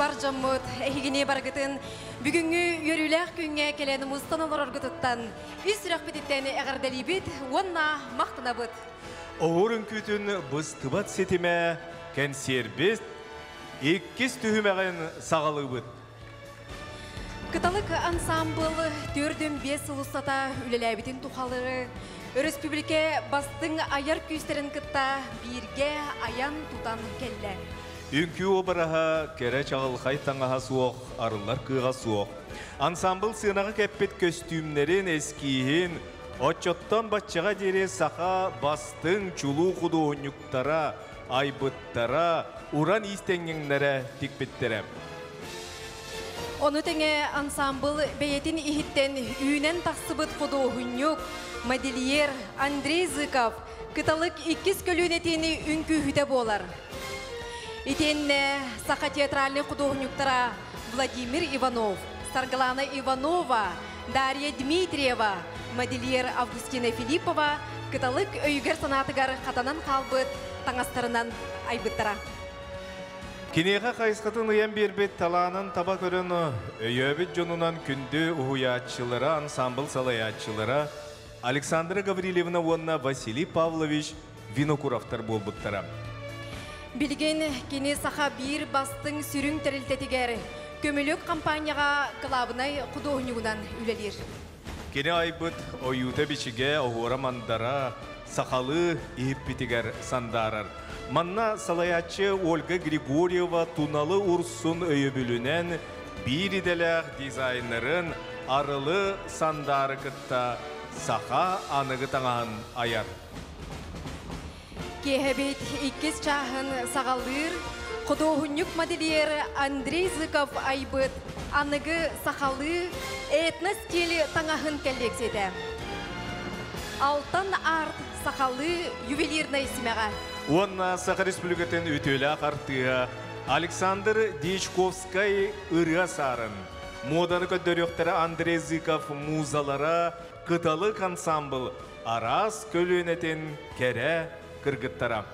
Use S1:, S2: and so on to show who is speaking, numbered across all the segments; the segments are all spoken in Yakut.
S1: Бар дьоммут, эһигини барыгытын бүгүҥҥү үөрүүлээх күҥҥэ кэлэн мустан олороргутуттан ис сүрэхпититтэн эҕэрдэлиибит уонна махтанабыт.
S2: Оһуор үҥкүүтүн быстыбат ситимэ кэнсиэрбит иккис түһүмэҕин саҕалыыбыт.
S1: Кыталык ансаамбыл 45 сыл устата үлэлээбитин тухалары өрөспүүбүлүкэ бастыҥ айар күүстэрин кытта бииргэ айан-тутан кэллэ.
S2: Үҥкүү обраһа кэрэ чаҕылхай таҥаһа суох, арыллар кыаҕа суох. Ансаамбыл сыанаҕа кэппит көстүүмнэрин, эскииһин, оччоттон баччаҕа диэри саха бастыҥ чулуу худуоһунньуктара, айбыттара, уран иистэнньэҥнэрэ тикпиттэрэ.
S1: Ону тэҥэ ансаамбыл бэйэтин иһиттэн үүнэн тахсыбыт худуоһунньук, модельер Андрей Зыков Кыталык иккис көлүөнэтин үҥкүүһүтэ буолар. Итиэннэ саха театральнай худуоһунньуктара Владимир Иванов, Саргылана Иванова, Дарья Дмитриева, модельер Августина Филиппова Кыталык өйүгэр-санаатыгар хатанан хаалбыт таҥастарынан айбыттара.
S2: Киниэхэ хайысхатын ыйан биэрбит талаанын таба көрөн өйөөбүт дьонунан күндү уһуйааччылара, ансамбл салайааччылара Александра Гаврильевна уонна Василий Павлович Винокуровтар буолбуттара.
S1: Билигин кини саха биир бастыҥ сүрүн тэрилтэтигэр Көмүлүк компанияҕа кылаабынай худуоһунньугунан үлэлиир.
S2: Кини айбыт ойуута-бичигэ, оһуора-мандара сахалыы иһиппитигэр сандаарар. Манна салайааччы Ольга Григорьева Туналы Урсун өйөбүлүнэн биир идэлээх дизайнерын Арылы Сандаары кытта саха аныгы таҥаһын айар.
S1: Киэһэбит иккис чааһын саҕалыыр худуоһунньук-модельер Андрей Зыков айбыт аныгы сахалыы этно-стиль таҥаһын кэллиэксийэтэ. Алтан арт сахалыы ювелирнай симэҕэ.
S2: Уонна Саха Республикатын үтүөлээх артыыһа Александр Дьячковскай ырыа саарын, муоданы көрдөрүөхтэрэ Андрей Зыков музалара Кыталык ансаамбыл араас көлүөнэтин кэрэ кыргыттара.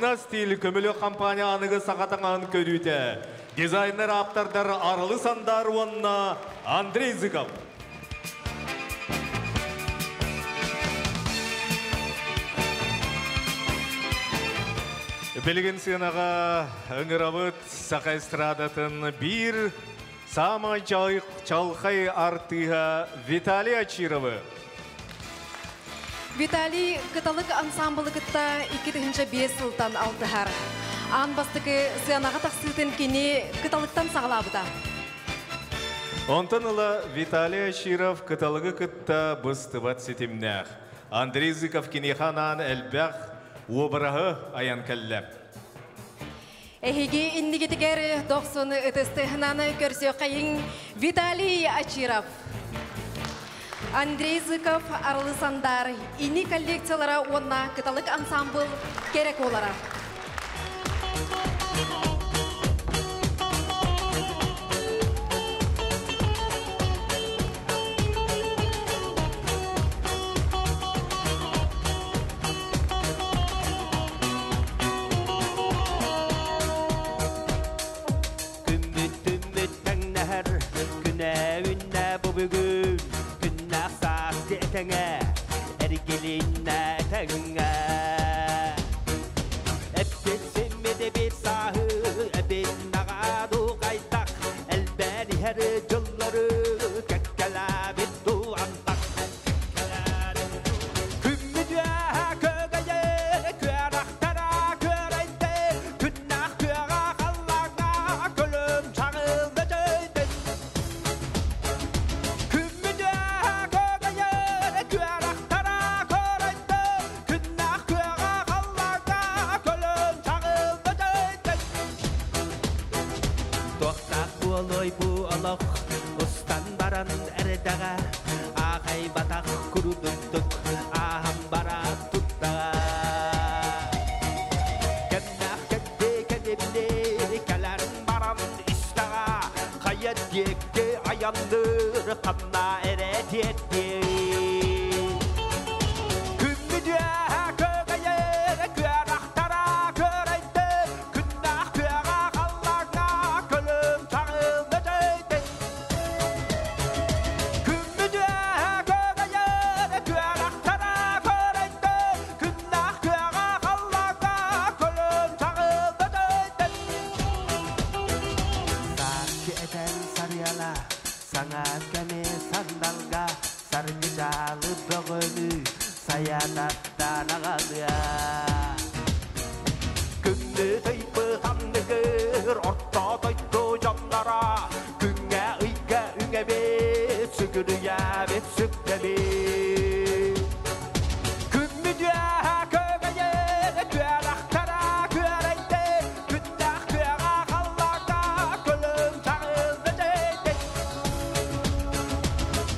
S2: Этностиль көмөлө компания аныгы саха таҥаһын көрүүтэ. Дизайнер ааптардар Арылы Сандар уонна Андрей Зыков. Билигин сыанаҕа ыҥырабыт саха эстрадатын биир саамай чалхай артыыһа Виталий Ачировы.
S1: Виталий Кыталык ансаамбылы кытта 2005 сылтан алтыһар. Аан бастакы сыанаҕа тахсыытын кини Кыталыктан саҕалаабыта.
S2: Онтон ыла Виталий Ачиров Кыталыгы кытта быстыбат ситимнээх. Андрей Зыков киниэхэ анаан элбэх уобараһы айан кэллэ.
S1: Эһиги иннигитигэр дохсун ытыстыһынан көрсүөххэйиҥ Виталий Ачиров. Андрей Зыков, Арылы Сандар, ини коллекциялара уонна Кыталык ансамбыл кэрэ куолара.
S3: Күммүт түммүт тэҥнэһэр күнэ үүннэ бу бүгүн күннээх сааскы этэҥэ эргилиннэ тэҥҥэ Эппит симмит эбит сааһы эбит наҕааду хайдах элбээн иһэр дьыллары кэккэлээбит дуу антах Күммүт үөһэ көгэйэр күөрэхтэрэ күөрэйдэ күннээх күөҕэ халлааҥҥа көлөм чаҕыл бөдөйдөн Күммүт үөһэ көгэйэр күөрэхтэрэ күөрэйдэ күннээх күөҕэ халлааҥҥа көлөм чаҕыл бөдөйдөн Туохтаах буолуой бу олох устан баран эрдэҕэ аахайбатах курдуктук ааһан бара турдаҕа Кэмнээх кэнди кэнибини кэлэн баран истэҕэ хайа диэки айанныыр ханна эрэ тиэрдиэй Күммүт үөһэ көгэйэр күөрэхтэрэ күөрэйдэ күннээх күөҕэ халлааҥҥа көлүм чаҕыл бөдөйдөн Күммүт үөһэ көгэйэр күөрэхтэрэ күөрэйдэ күннээх күөҕэ халлааҥҥа көлүм чаҕыл бөдөйдөн Сааскы этэн сарыала саҥа кэми сандалга саргы дьаалы бөҕөнү сайа таттан аҕалыа Күҥҥү тыйбыт анныгыр орто дойду дьонноро күҥҥэ ыйга үҥэбит сүгүрүйэбит сүктэбит Күммүт үөһэ көгэйэр күөрэхтэрэ күөрэйдэ күннээх күөҕэ халлааҥҥа көлүм чаҕыл бөдөйдө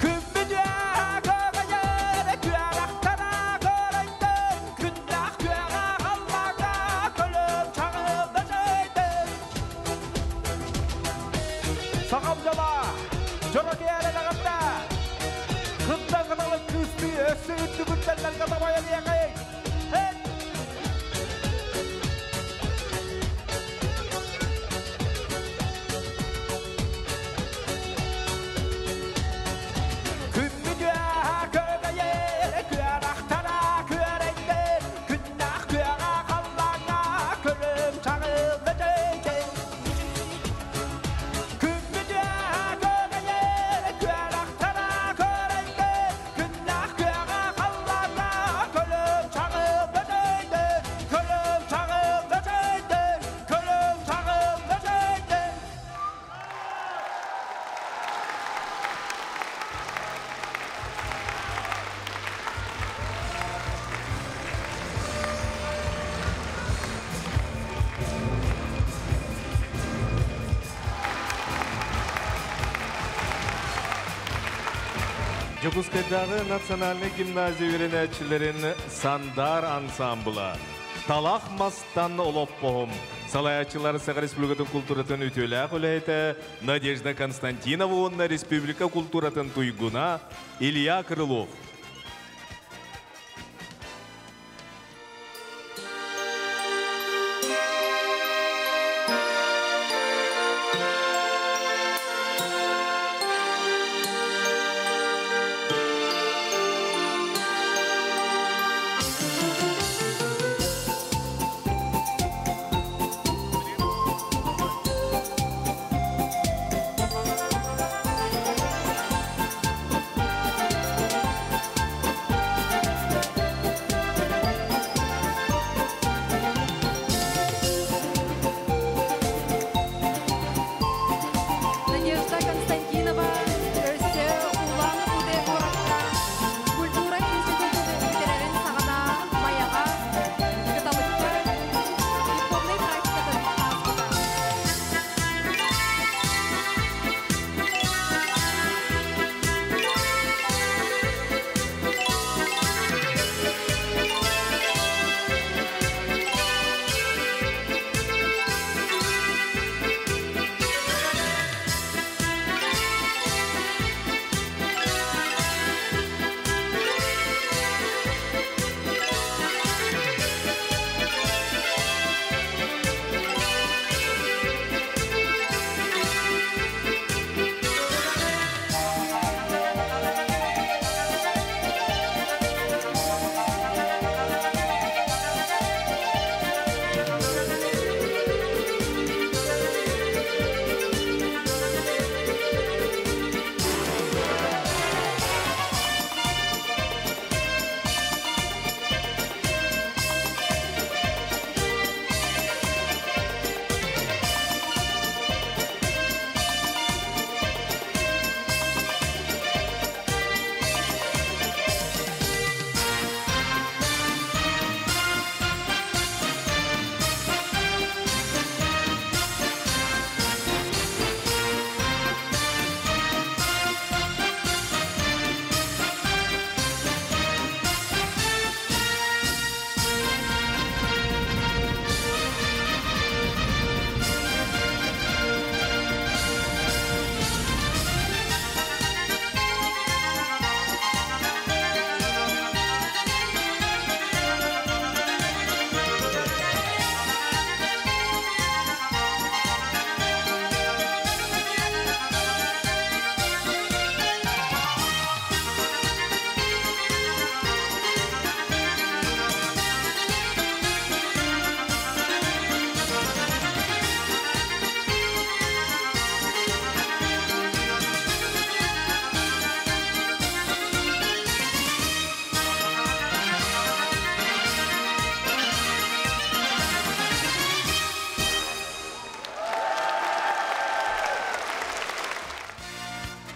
S3: Күммүт үөһэ көгэйэр күөрэхтэрэ күөрэйдэ күннээх күөҕэ халлааҥҥа көлүм чаҕыл бөдөйдө Сахам дьоно, дьоро киэрэ даҕатта. Кыттан кыталык кыыстыы өссө үрдүгүттэн табайан иэҕэй. Хет! Күммүт үөһэ көгэйэр күөрэхтэрэ күөрэйдэ күннээх күөҕэ халлааҥҥа көлүм чаҕыл бөдөйдө Күммүт үөһэ көгэйэр күөрэхтэрэ күөрэйдэ күннээх күөҕэ халлааҥҥа көлүм чаҕыл бөдөйдө көлүм чаҕыл бөдөйдө көлүм чаҕыл бөдөйдө
S2: Дьокуускайдааҕы национальнай гимназия үөрэнээччилэрин Сандар ансамбла Талах мастан олоппоһум салайааччылар Саха Республикатын култууратын үтүөлээх үлэһитэ Надежда Константинова уонна республика култууратын туйгуна Илья Крылов.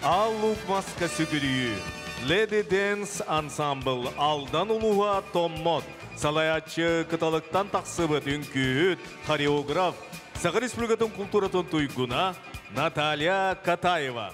S2: Аал Луук Маска сүгүрүйүү. Lady Dance ансамбл Алдан улууһа Томмот. Салайааччы Кыталыктан тахсыбыт үҥкүүһүт, хореограф, Саха Республикатын култууратын туйгуна Наталья Катаева.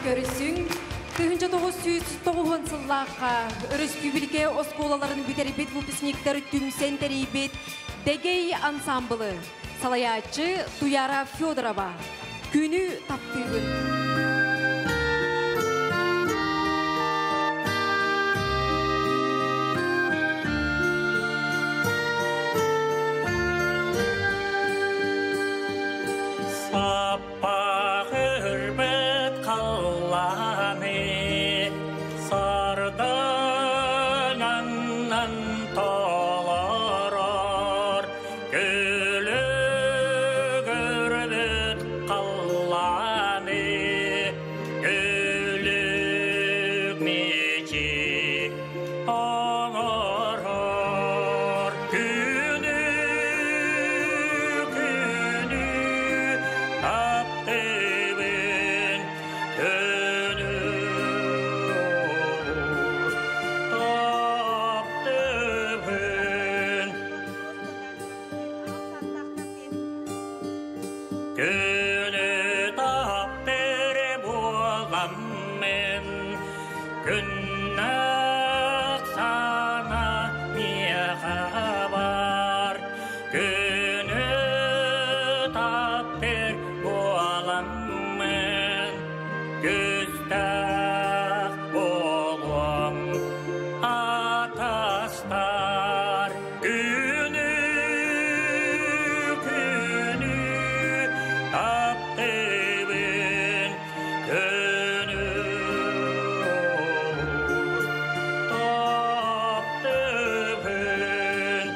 S1: Көрүсүҥ 1990 сыллаахха өрөспүүбүлүкэ оскуолаларын бүтэрбит выпускниктар түмсэн тэрийбит Дэгэй ансамблы, салайааччы Туяра Федорова. Күнү таптыыбын.
S4: Саппаҕырбыт халлааны сардаҥаннан толорор, күлүгүрбүт халлааны күлүк мичик оҥорор. Күнү, күнү таптыыбын, күнү таптыыбын. Күнү таптыыр буоламмын, күннээх санаа миэхэ баар. Күнү таптыыр буоламмын, күүстээх буолуом атастар. Күнү, күнү таптыыбын, күнү таптыыбын.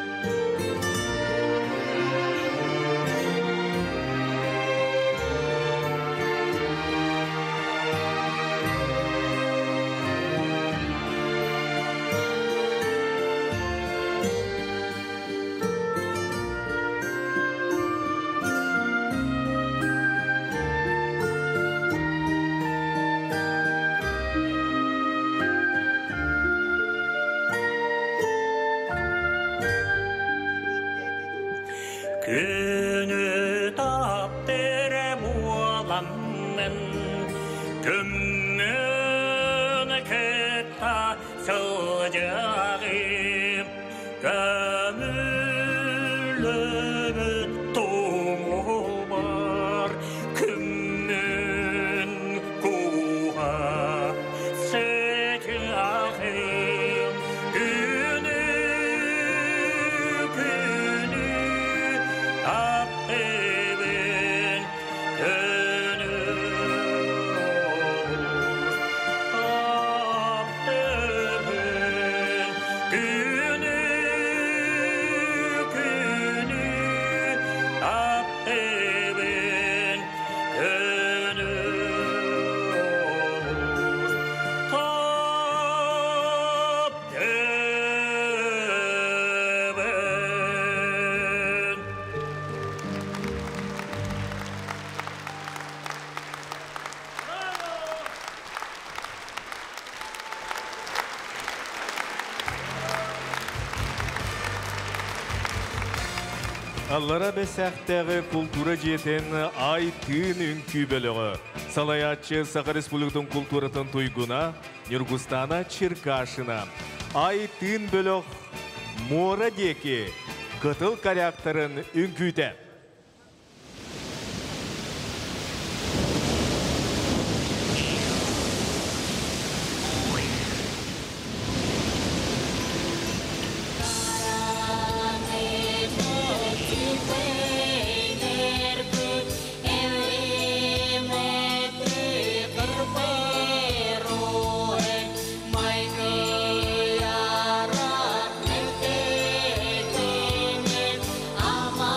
S4: Күнү таптыыр буоламмын, күммүн кытта сылдьыаҕым, көмүллүбүт тумулбар күммүн кууһа сытыаҕым. Күнү, күнү таптыыбын, күнү таптыыбын. Күнү, күнү таптыыбын, күнү таптыыбын.
S2: Аллара Бэсээхтээҕи култуура дьиэтин Ай тыын үҥкүү бөлөҕө. Салайааччы Саха Республикатын култууратын туйгуна Нюргустана Черкашина. Ай тыын бөлөх муора диэки кытыл коряктарын үҥкүүтэ.
S5: Ama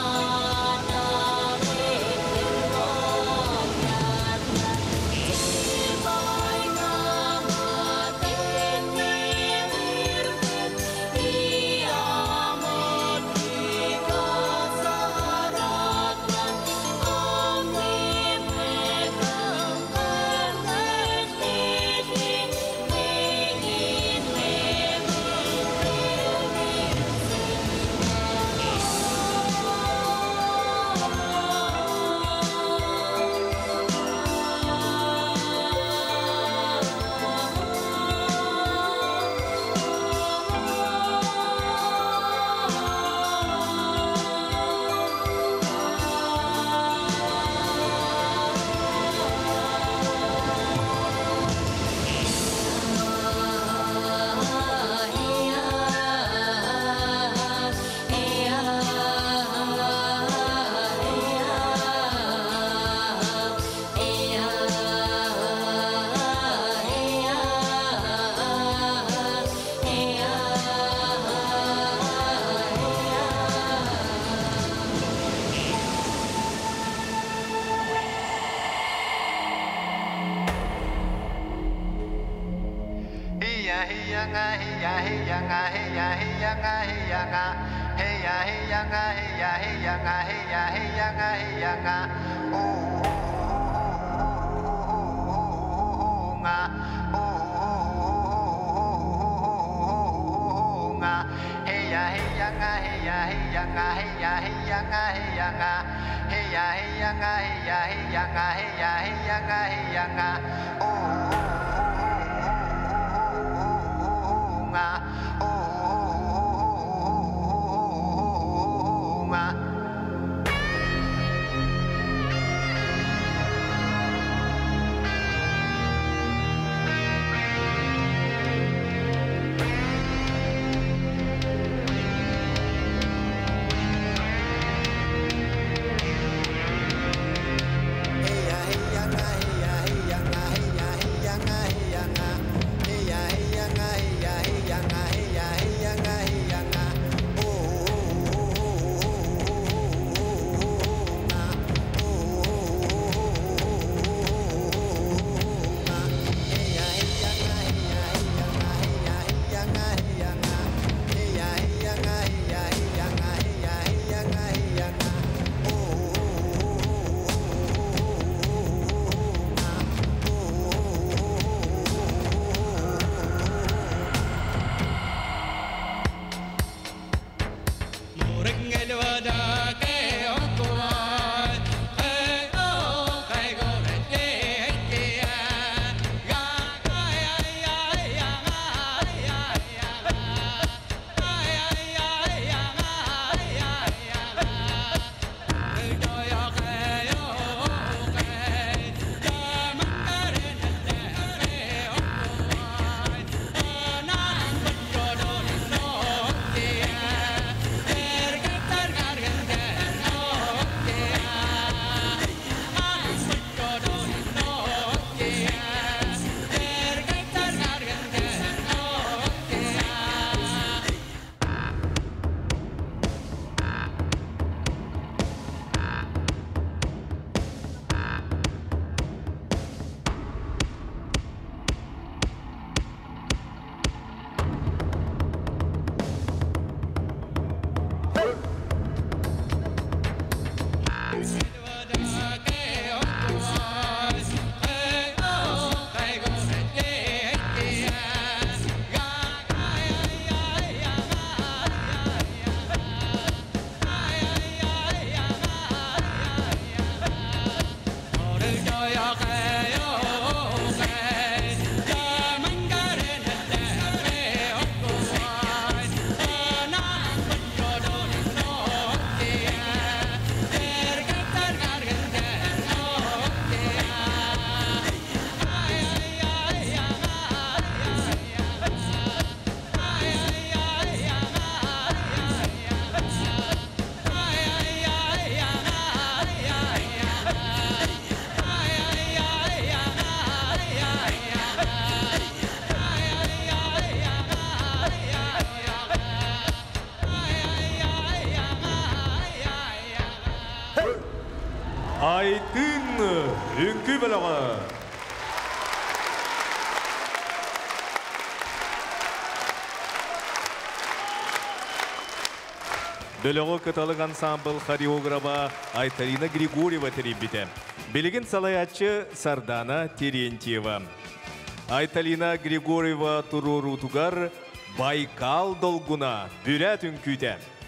S2: Айтын үңкүү бөлөҕө. Бөлөҕү Кыталык ансамбл хореограба Айталина Григорьева тэрийбитэ. Билигин салайааччы Сардана Терентьева. Айталина Григорьева туруоруутугар Байкал долгуна бүрээт үҥкүүтэ.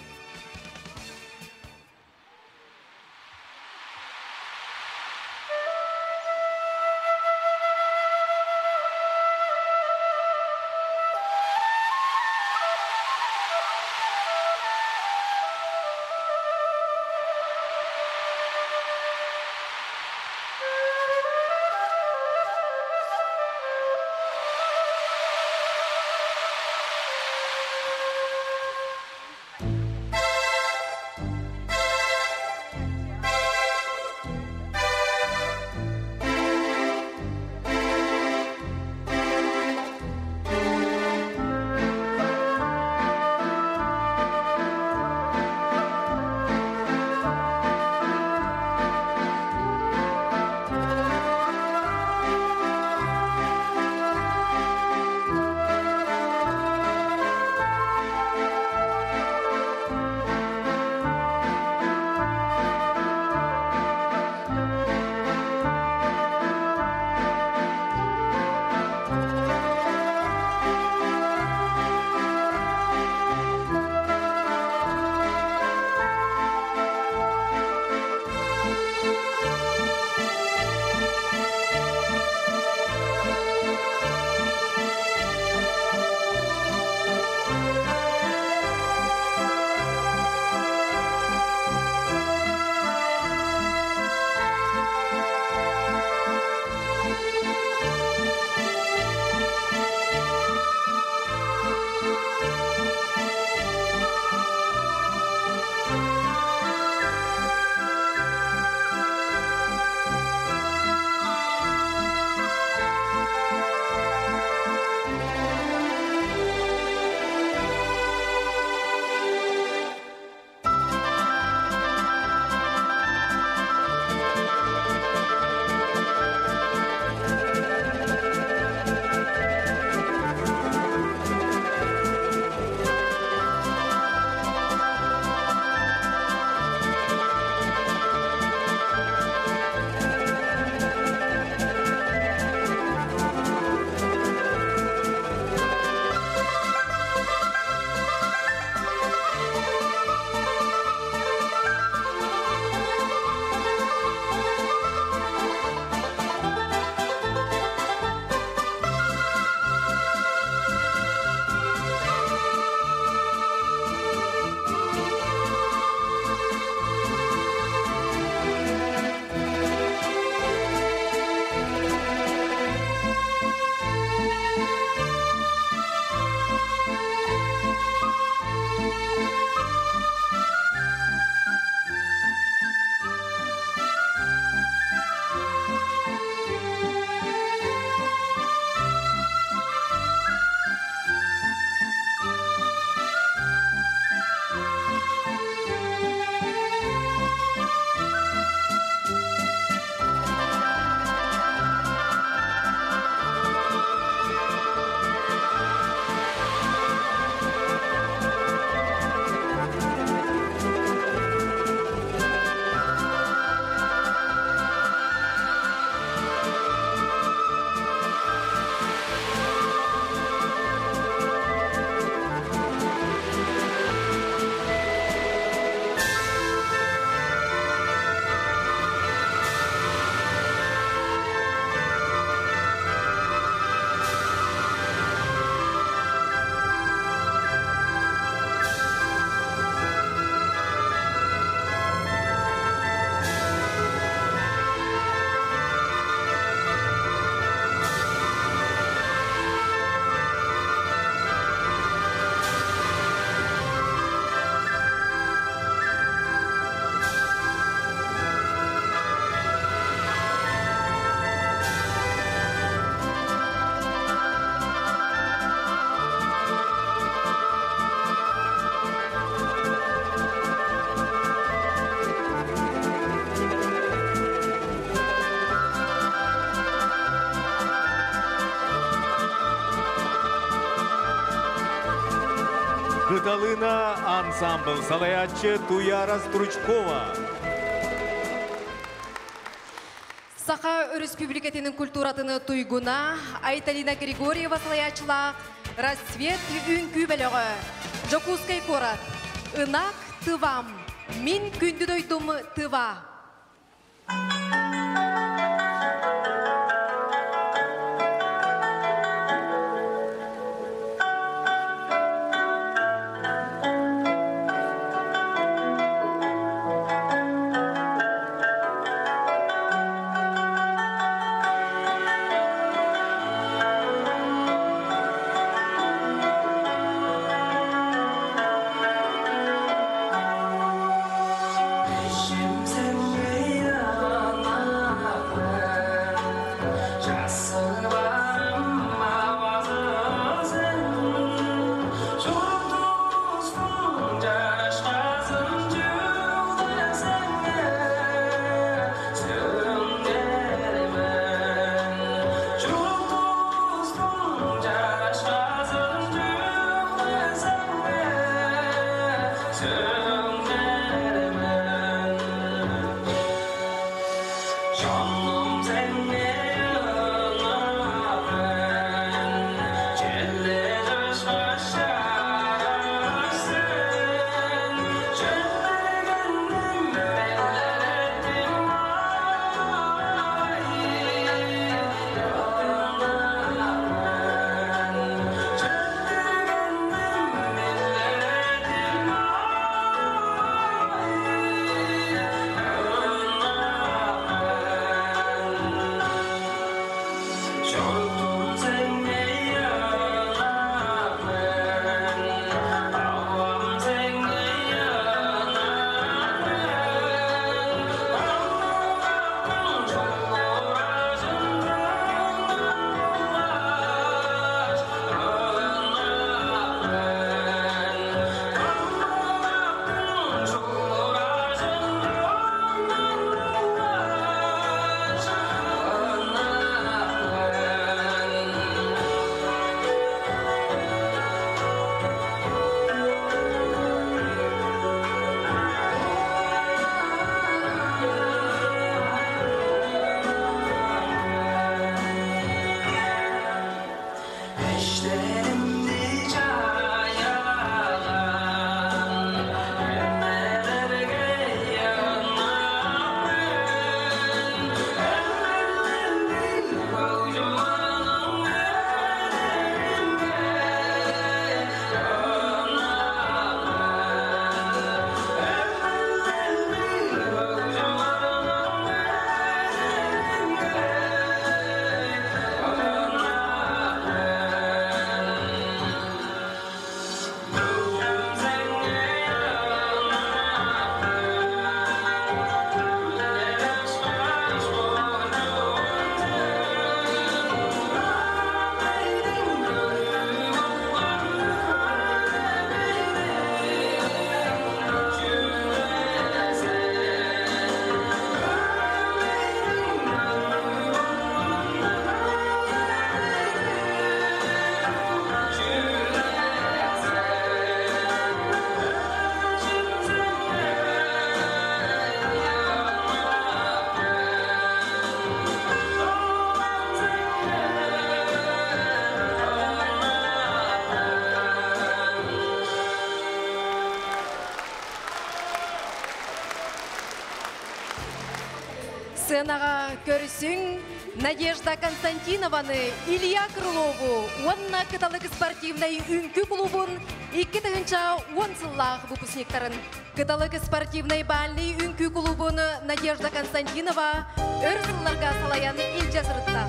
S2: Айталына ансамбл салайааччы Туяра Стручкова.
S1: Саха Өрөспүүбүлүкэтин культуратын туйгуна Айталина Григорьева салайааччылаах Рассвет үҥкүү бөлөҕө. Дьокуускай куорат. Ынах Тывам. Мин күндү дойдум Тыва. Сценаҕа көрсүҥ Надежда Константинованы, Илья Крылову уонна Кыталык спортивнай үҥкүү клубун 2010 сыллаах выпускниктарын. Кыталык спортивнай бальный үҥкүү клубун Надежда Константинова өр сылларга салайан илдьэ сырытта.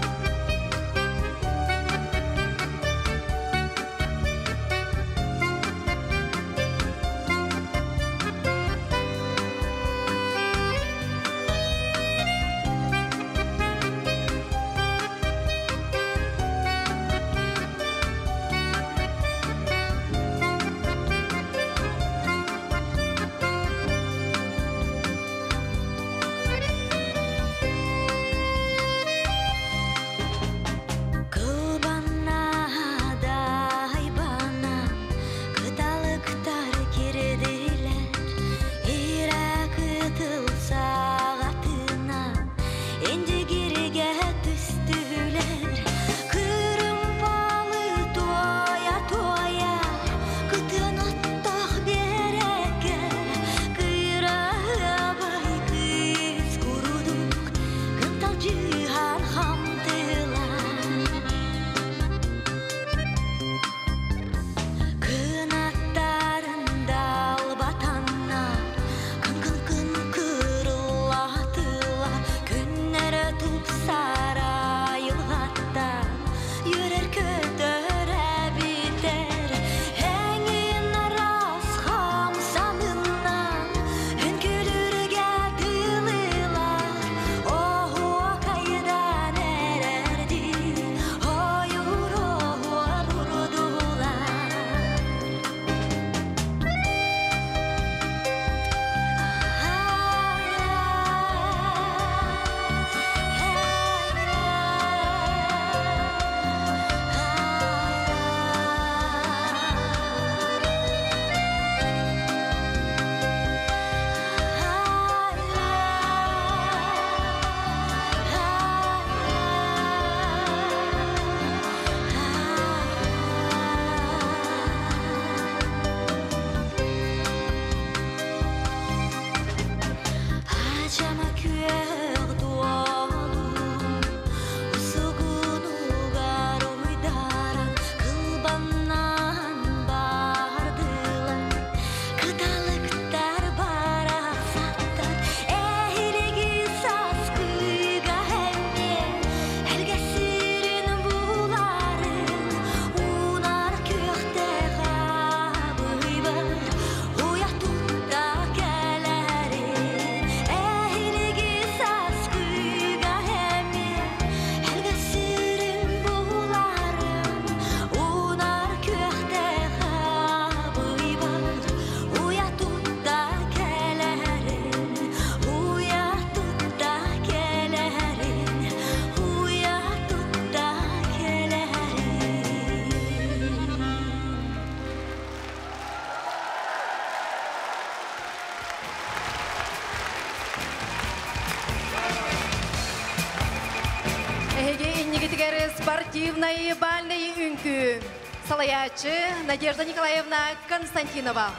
S1: Спортивнай бальнай үҥкүү. Салайааччы Надежда Николаевна Константинова.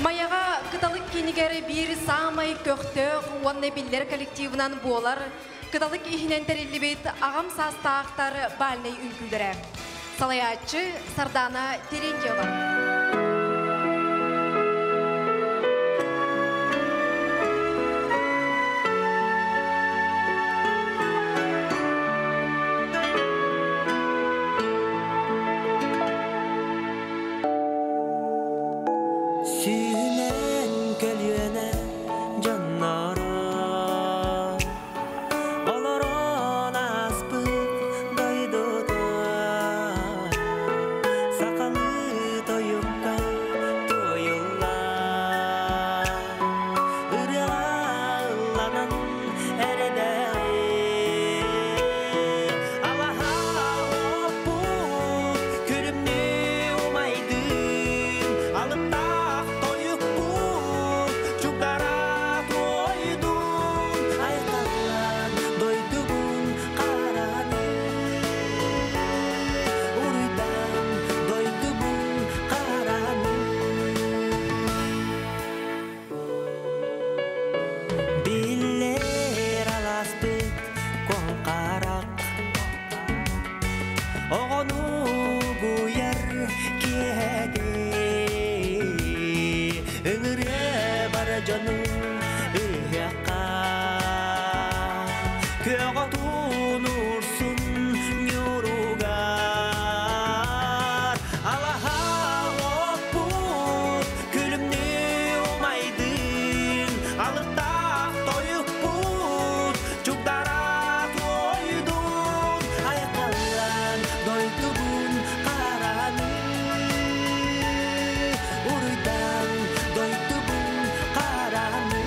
S1: Майаҕа Кыталык киинигэр биир саамай көхтөөх уонна биллэр коллективынан буолар Кыталык иһинэн тэриллибит аҕам саастаахтар бальнай үҥкүүлэрэ. Салайааччы Сардана Терентьева.
S5: Сүүнэн көлүөнэ дьонноро олорон ааспыт дойдута сахалыы тойукка туойуллар ырыаҕа ылланан эрэдэҕи алаһа оппут күлүмнүү умайдын алыптаах тойукпут чугдара туойдун айхаллан дойдубун хараны уруйдан дойдубун хараны биллэр аласпыт куоҥхарах оҕону угуйар киэһэтэ ыҥырыа бар дьону ыһыахха күөх отун уурсун ньууругар алаһа оппут күлүмнүү умайдын алыптаах тойукпут чугдара туойдун айхаллан дойдубун хараны уруйдан дойдубун хараны.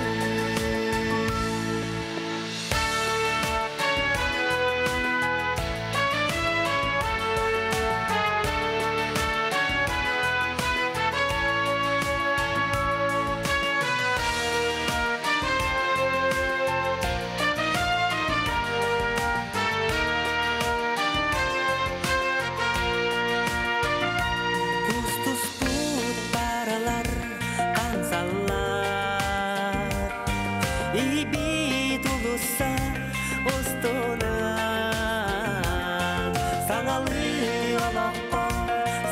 S5: Кустуспут паралар хансаллар Ибит улусса устунан Саҥалыы олоххо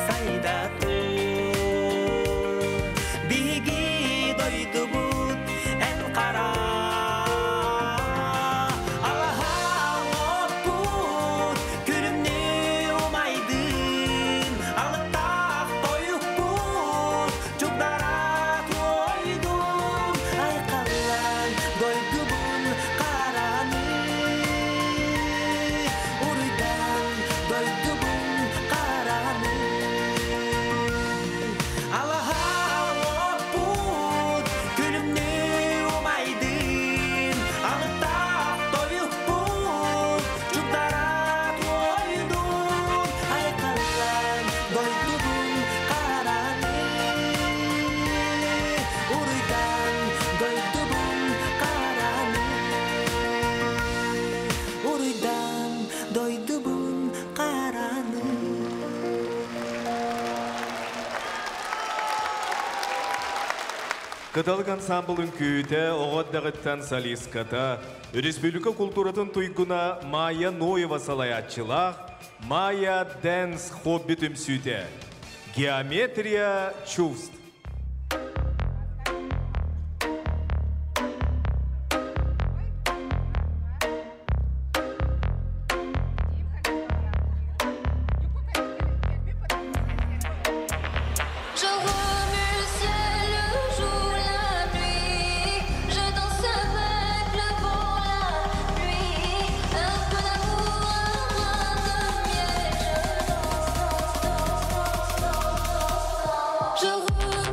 S5: сайда тур Биһиги дойдубут эн хара Алаһа оппут күлүмнүү умайдын Алыптаах тойукпут чугдара туойдун Айхаллан дойдубун хараны Уруйдан дойдубун хараны Алаһа оппут күлүмнүү умайдын Алыптаах тойукпут чугдара туойдун Айхаллан дойдубун хараны Уруйдан дойдубун хараны Уруйдан дойдубун хараны.
S2: Кыталык ансамбл үҥкүүтэ оҕо эрдэҕиттэн солистката, республика култууратын туйгуна Майя Ноева салайааччылаах Майя Дэнс хобби түмсүүтэ. Геометрия чувств.
S6: Je remue le ciel, le jour, la nuit. Je danse avec le vent, la pluie. Un peu d'amour, un brin de miel. Je danse, danse, danse, danse, danse. Je remue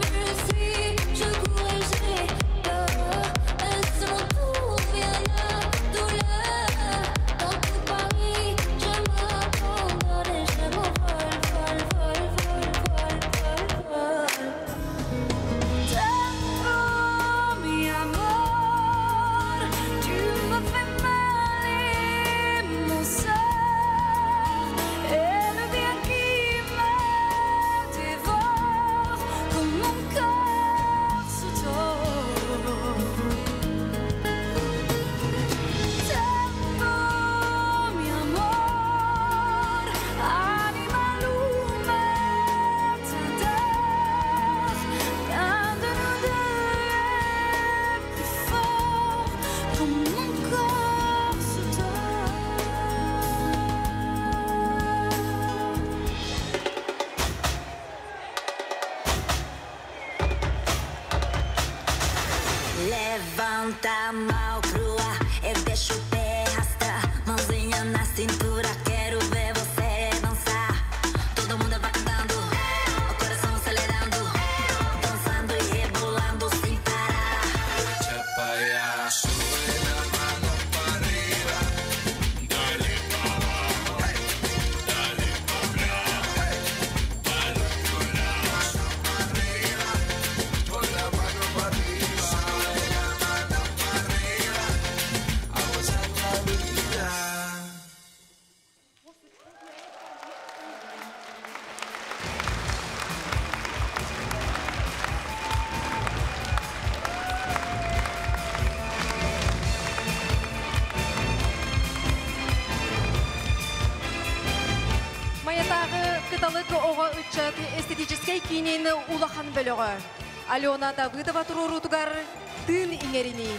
S6: Levanta a mão pro ar, eu deixo o pé arrastar. Mãozinha na cintura, quero ver você dançar. Todo mundo vai cantando, o coração acelerando, dançando e rebolando sem parar.
S1: Маятааҕы Кыталык оҕо ыччат эстетическэй киинин улахан бөлөҕө. Алена Давыдова туруоруутугар тыын иҥэринии.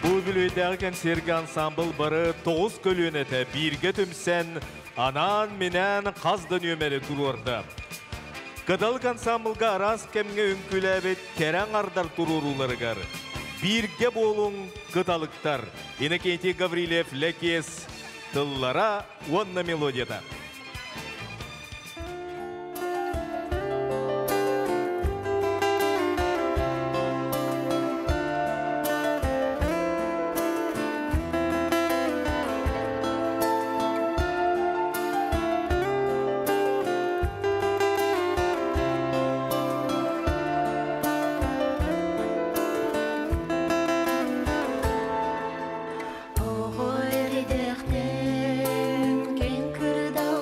S2: Бу үбүлүөйдээҕи кэнсиэргэ ансаамбыл бары тоҕус көлүөнэтэ бииргэ түмсэн, анаан-минээн хас да нүөмэри туруорда. Кыталык ансаамбылга араас кэмҥэ үҥкүүлээбит кэрэ аҥардар туруорууларыгар Бииргэ буолуҥ, кыталыктар! Иннокентий Гаврильев Лэкиэс тыллара уонна мелодията.
S6: Оҕо эрдэхтэн кэҥ кырдалга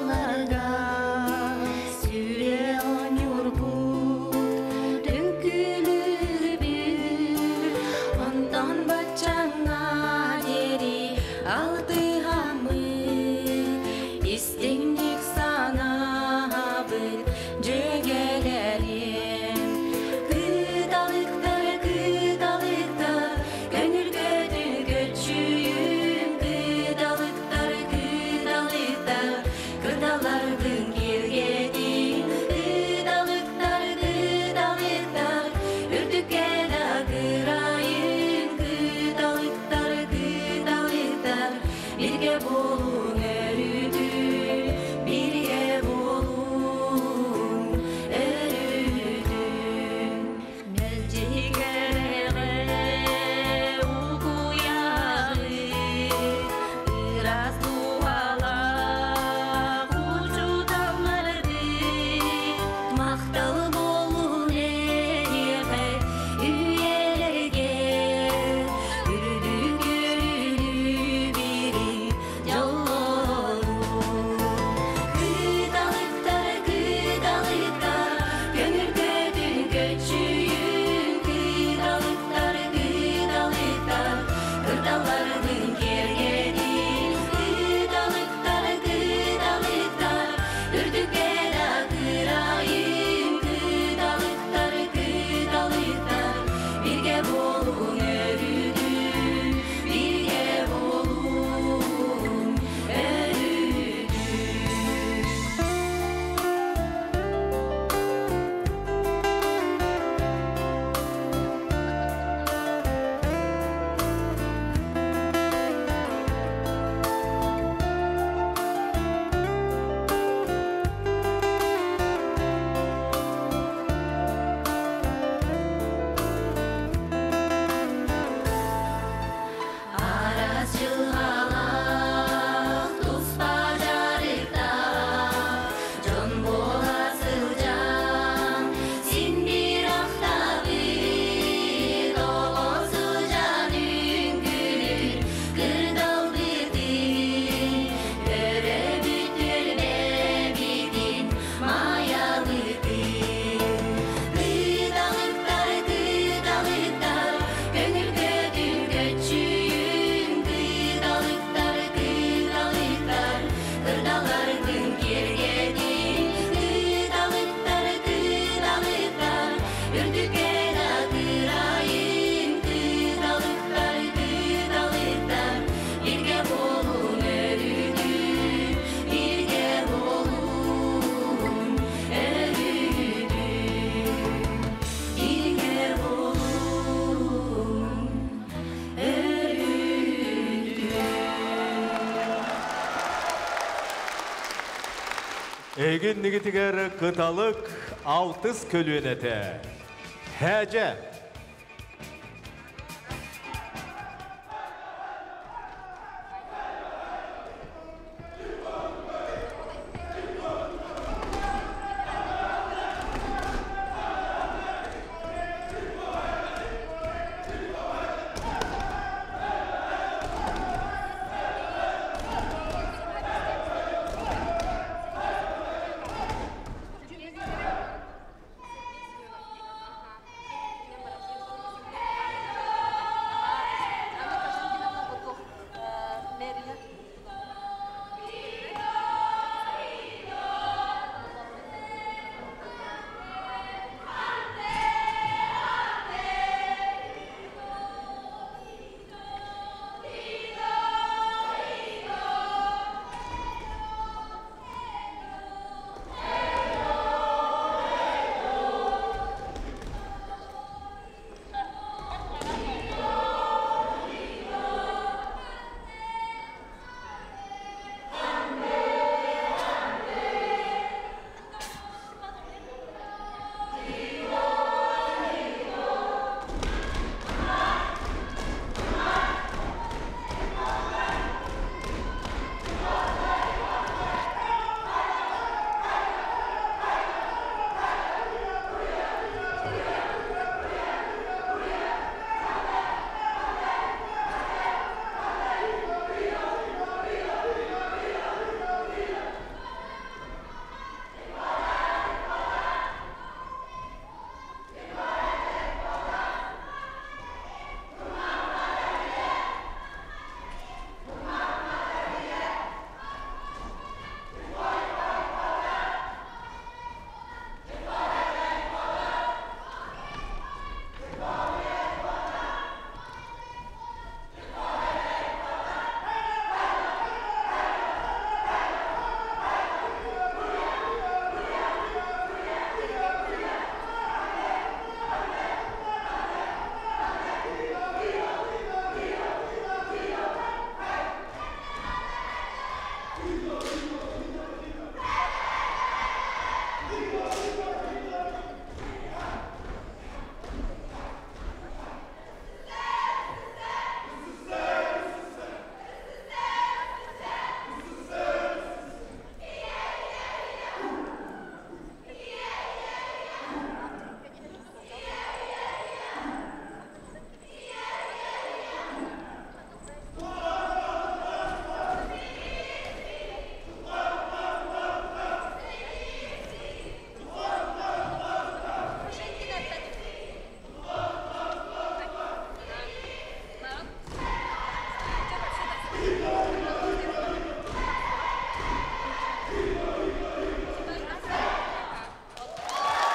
S6: Үрдүкэн атырайын кыталыктар, кыталыктар, Бииргэ буолуҥ өрүүтүн, бииргэ буолуҥ өрүүтүн, бииргэ буолуҥ өрүүтүн.
S2: Эгин нигитигер кыталык алтыс көлүөнэтэ. Һээдьэ.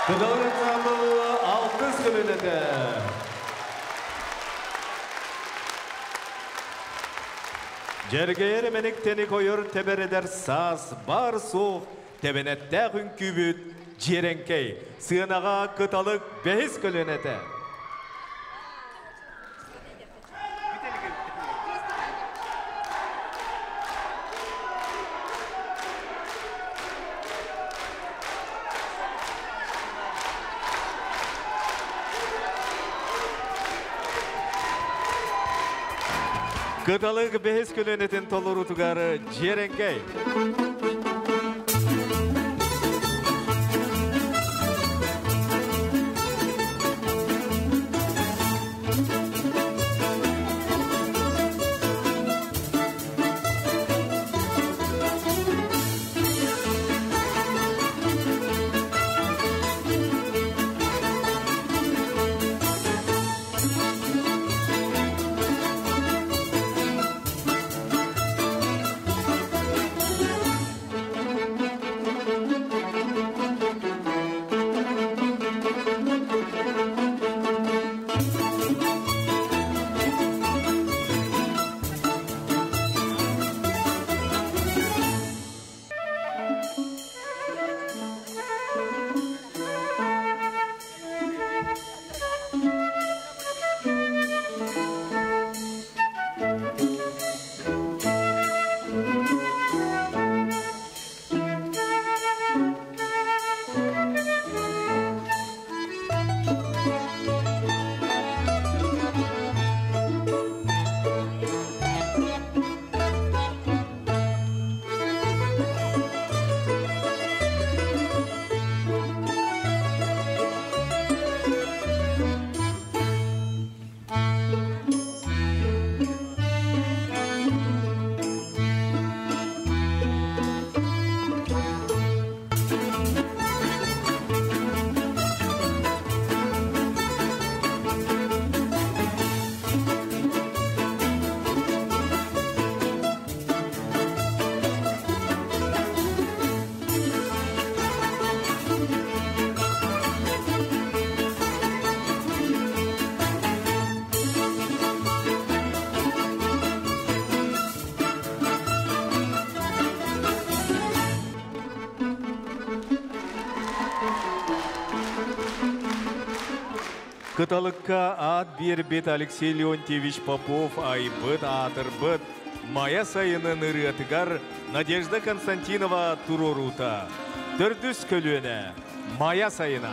S2: Кыталык ансамбл алтыс көлүөнэтэ. Дьэргэйэр эмэник тэник ойор тэбэр эдэр саас бар суох тэбэнэттээх үҥкүүбүт Дьиэрэҥкэй. Сыанаҕа кыталык бэһис көлүөнэтэ. Кыталык бэһис көлүөнэтин толоруутугар Дьиэрэҥкэй. Кыталыкка аат биэрбит Алексей Леонтьевич Попов айбыт аатырбыт Майа сайынын ырыатыгар Надежда Константинова туруоруута. Төрдүс көлүөнэ Майа сайына.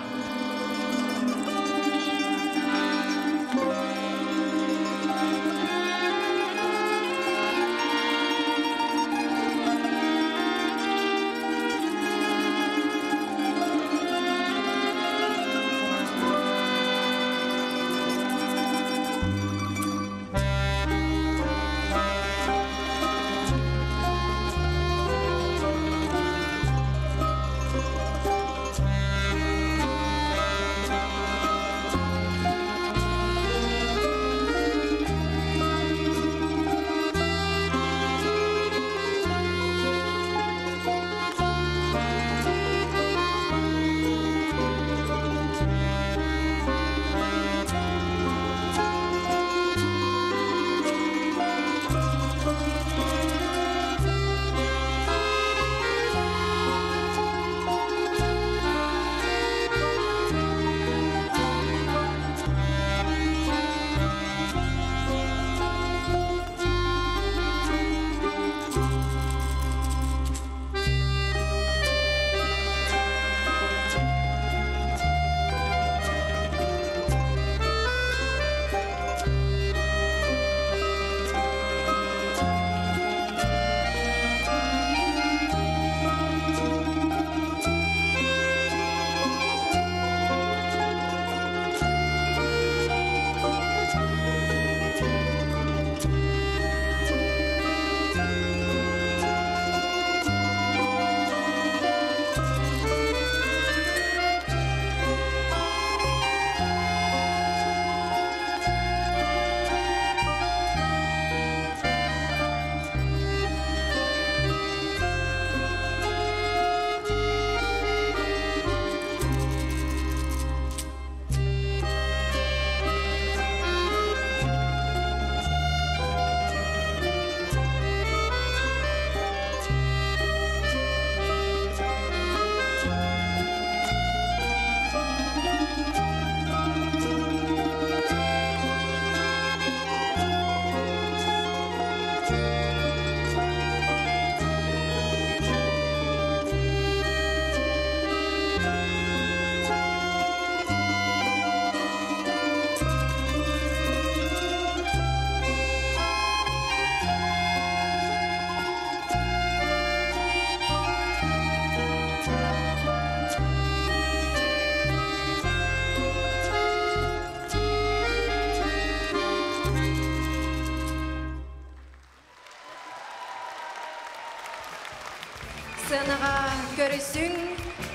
S1: Сыанаҕа көрүсүҥ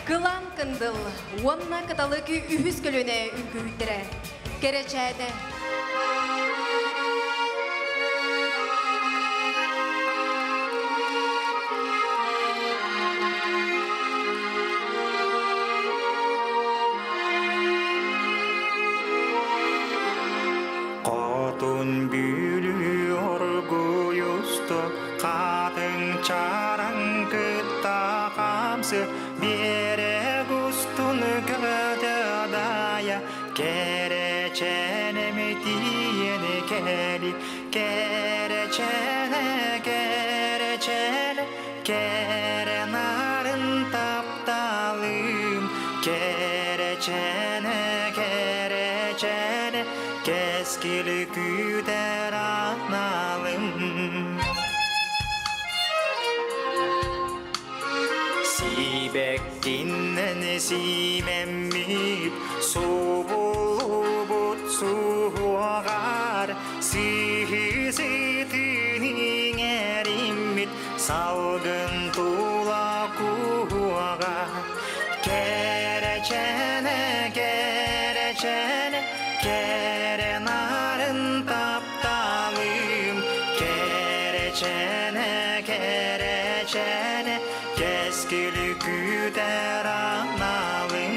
S1: Кылаан Кындыл уонна Кыталык үһүс көлүөнэ үҥкүүһүттэрэ. Кэрэчээнэ.
S5: Хотун Бүлүү оргуйусту хатыҥ чараҥ кытта хаамсы биэрэк устун көтө дайа кэрэчээнэм тиийэн кэли кэрэчээнэ кэрэчээнэ кэрэ нарын тапталым кэрэчээнэ кэрэчээнэ кэскил күүтэр аналым. Сибэккинэн симэммит субуллубут суһуоҕар сыһыы сытын иҥэриммит салгын тула куһуоҕа кэрэчээнэ кэрэчээнэ кэрэ нарын тапталым кэрэчээнэ кэрэчээнэ кэскил күүтэр аналым.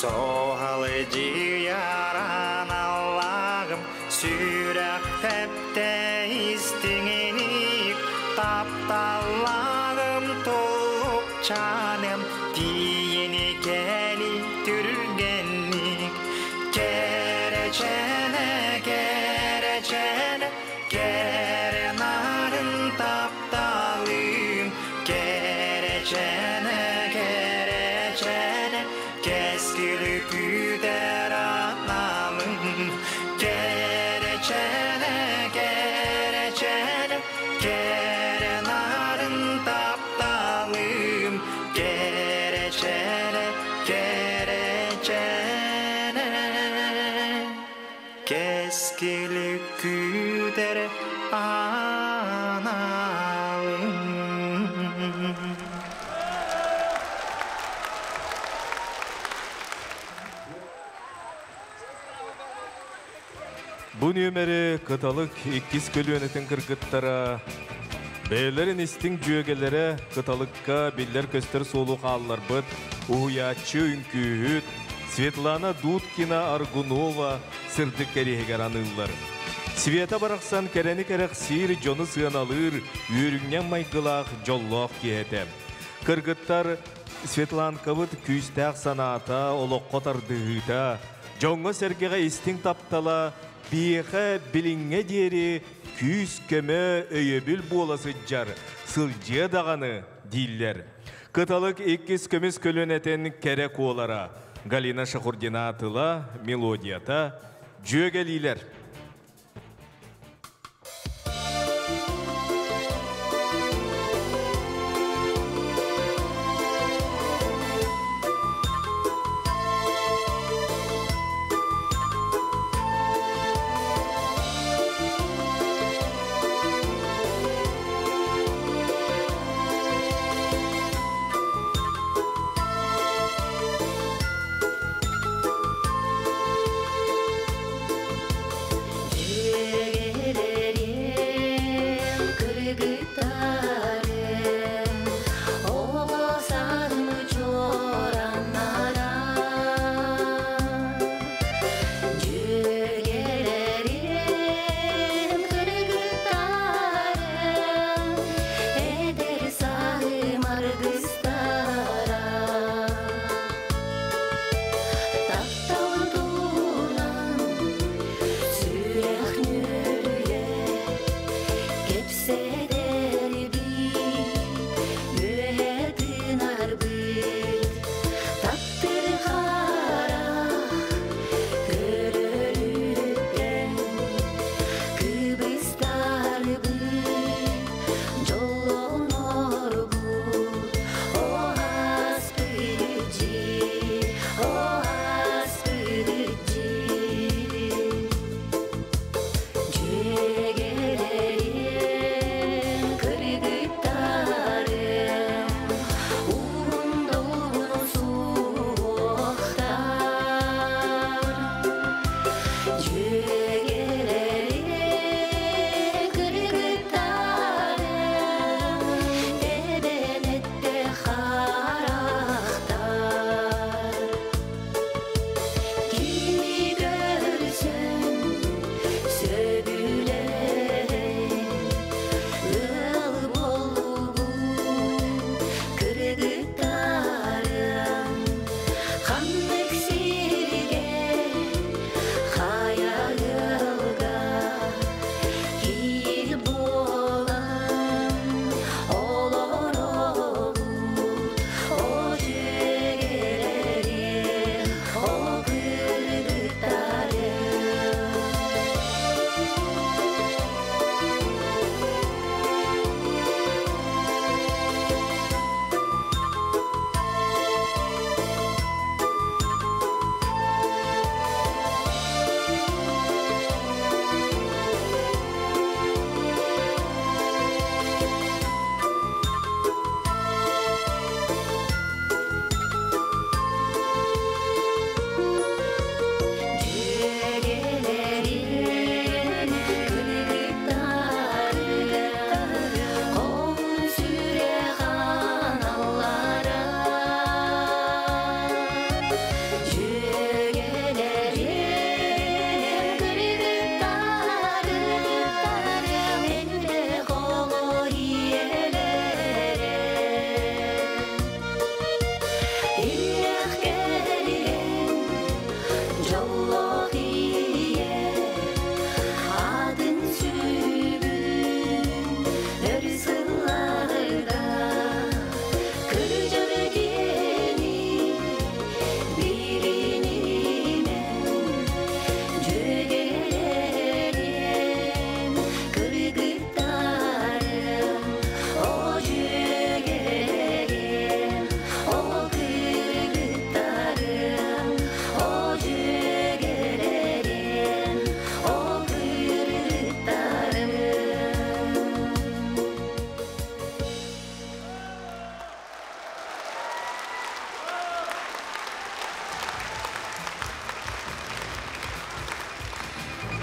S5: Соһалыдьыйар аналлааҕым, сүрэх тэптэ истиҥиник, тапталлааҕым туллукчааным, тиийини кэли түргэнник. Кэрэчээнэ, кэрэчээнэ, кэрэ нарын тапталым, кэрэчээнэ, кэрэчээнэ, кэскили күүтэр аналым. Кэрэчээнэ, кэрэчээнэ, кэрэ нарын тапталым, кэрэчээнэ, кэрэчээнэ, кэскили күүтэр аналым.
S2: Бу нүөмэри Кыталык иккис көлүөнэтин кыргыттара бэйэлэрин истиҥ дьүөгэлэрэ Кыталыкка биллэр-көстөр суолу хаалларбыт уһуйааччы үҥкүүһүт Светлана Дудкина-Аргунова сырдык кэриэһигэр аныыллар. Света барахсан кэрэни кэрэхсиир, дьону сыаналыыр, үөрүнньэҥ майгылаах дьоллоох киһи этэ. Кыргыттар Светланкабыт күүстээх санаата, олоххо тардыһыыта, дьоҥҥо-сэргэҕэ истиҥ таптала биһиэхэ билиҥҥэ диэри күүс-көмө, өйөбүл буола сылдьар, сылдьыа даҕаны дииллэр. Кыталык иккис көмүс көлүөнэтин кэрэ куолара Галина Шахурдина тыла, мелодията, дьүөгэлиилэр.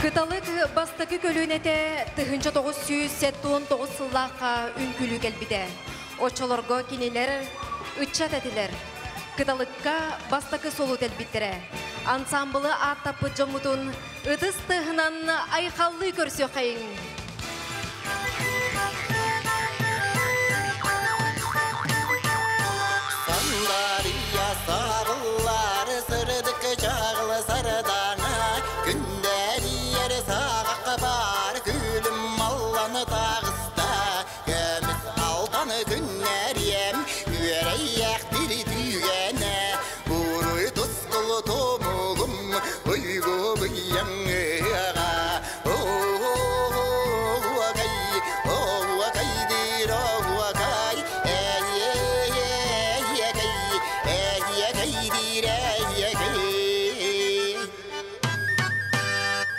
S1: Кыталык бастакы көлүөнэтэ 1979 сыллаахха үҥкүүлүү кэлбитэ. Оччолорго кинилэр ыччат этилэр. Кыталыкка бастакы суолу тэлбиттэрэ. Ансаамбылы ааттаппыт дьоммутун ытыс тыаһынан айхаллыы көрсүөххэйиҥ!
S7: Сандария сарыллар сырдык чаҕыл сардаҥа күндэрийэр саҕахха баар күлүм маллан таҕыста көмүс алтан күннэриэм үөрэйэх тиритүүгэнэ уруй тускул тумулум уйгу быйаҥыаҕа оокай оокай диир оокай эйиэкэй эйиэкэй диир эйиэкэй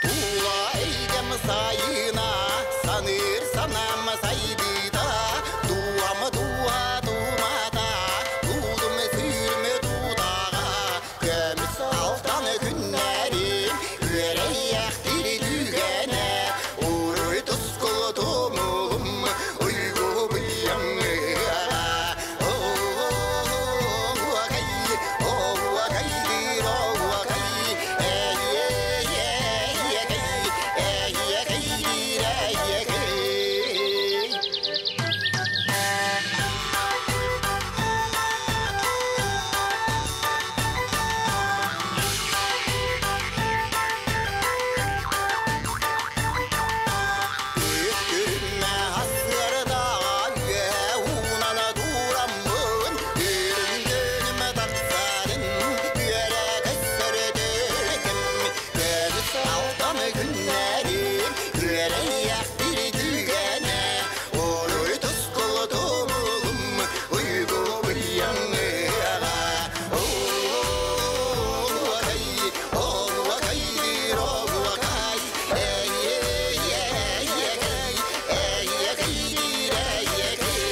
S7: Тула эйгэм сайына, саныыр санаам сайдыыта, дууһам дууһа дуумата, дуудум сүүрүм дуудаҕа, көмүс алтан күннэрим, үөрэйэх тиритүүгэнэ, уруй тускул тумулум, уйгу быйаҥыаҕа. Оокай, оокай диир оокай, эйиэкэй, эйиэкэй диир эйиэкэй. Үттүрүмэ ассыарда үө уунана тураммын, үрүҥ тахсарын үөрэ көссөрөдөркем, көмүс алтан күннэрим, үөрэйэх тиритүүгэнэ, уруй тускул тумулум, уйгу быйаҥыаҕа. Оокай, оокай диир оокай, эйиэкэй, эйиэкэй диир эйиэкэй.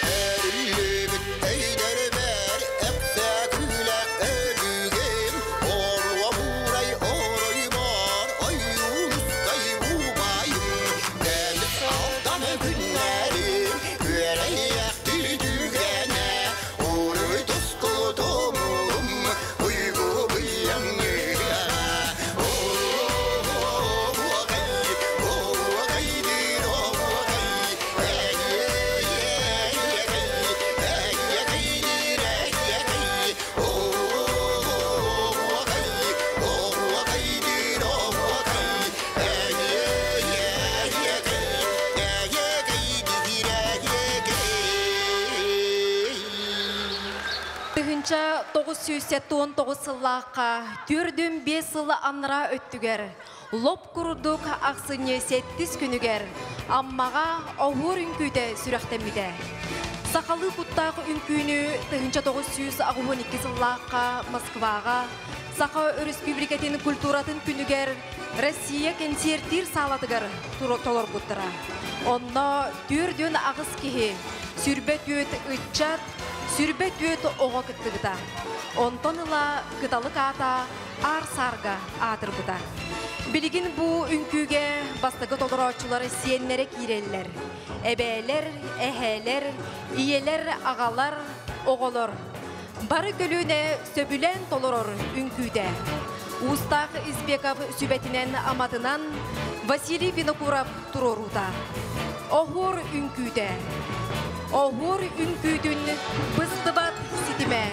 S7: Эриллибит өйдөрбөр өксөкүлэх өбүгэм, оруо буурай оройбор ойуунускай убайым, көмүс алтан күннэрим, үөрэйэх тиритүүгэнэ, уруй тускул тумулум, уйгу быйаҥыаҕа. Оокай, оокай диир оокай, эйиэкэй, эйиэкэй диир эйиэкэй, оокай, оокай диир оокай, эйиэкэй, эйиэкэй диир эйиэкэй.
S1: 1979 сыллаахха 4-5 сыл аннара өттүгэр лоп курдук ахсынньы сэттис күнүгэр Аммаҕа оһуор үҥкүүтэ сүрэхтэммитэ. Сахалыы куттаах үҥкүүнү 1982 сыллаахха Москваҕа Саха Өрөспүүбүлүкэтин культуратын күнүгэр Россия кэнсиэртиир саалатыгар толорбуттара. Онно 48 киһи, 24 ыччат, 24 оҕо кыттыбыта. Онтон ыла Кыталык аата аар саарга аатырбыта. Билигин бу үҥкүүгэ бастакы толорооччулар сиэннэрэ киирэллэр. Эбээлэр, эһээлэр, ийэлэр, аҕалар, оҕолор. Бары көлүөнэ сөбүлээн толорор үҥкүүтэ. Уустаах Избеков сүбэтинэн аматынан Василий Винокуров туруоруута. Оһуор үҥкүүтэ. Оһуор үҥкүүтүн быстыбат ситимэ.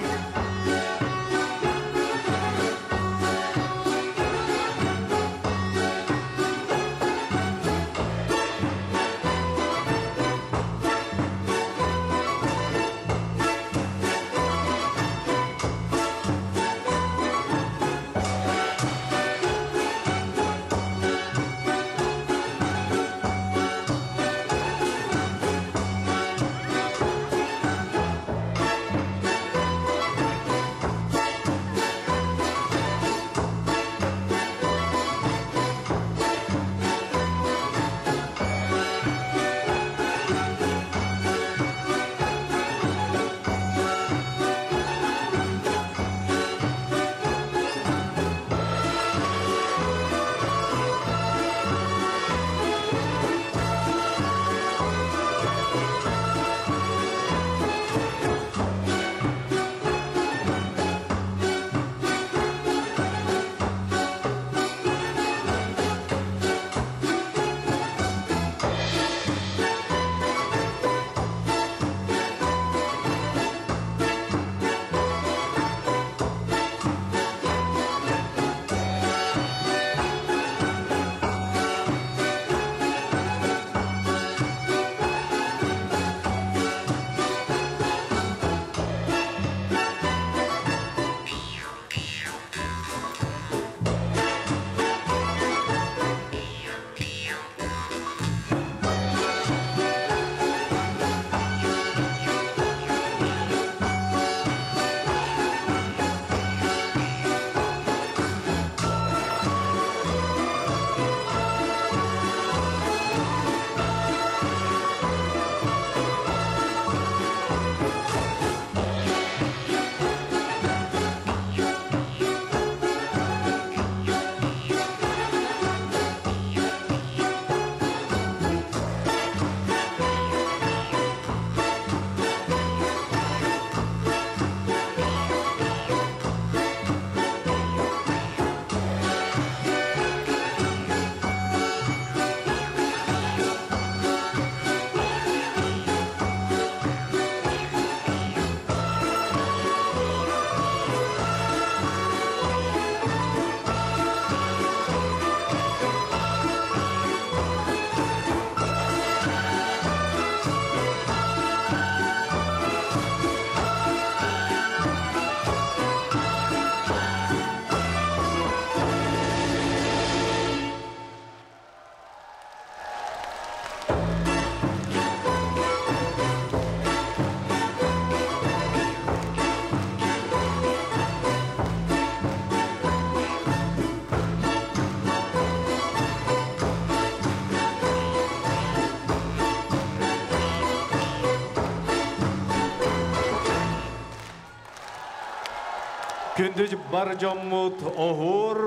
S2: Күндү бар дьоммут оһуор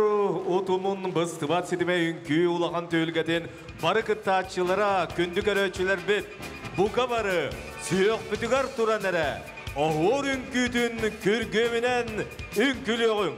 S2: утумун быстыбат ситимэ үҥкүү улахан түһүлгэтин бары кыттааччылара, күндү көрөөччүлэрбит, бука бары сүһүөхпүтүгэр туран эрэ оһуор үҥкүүтүн күргүөмүнэн үҥкүлүөҕүҥ!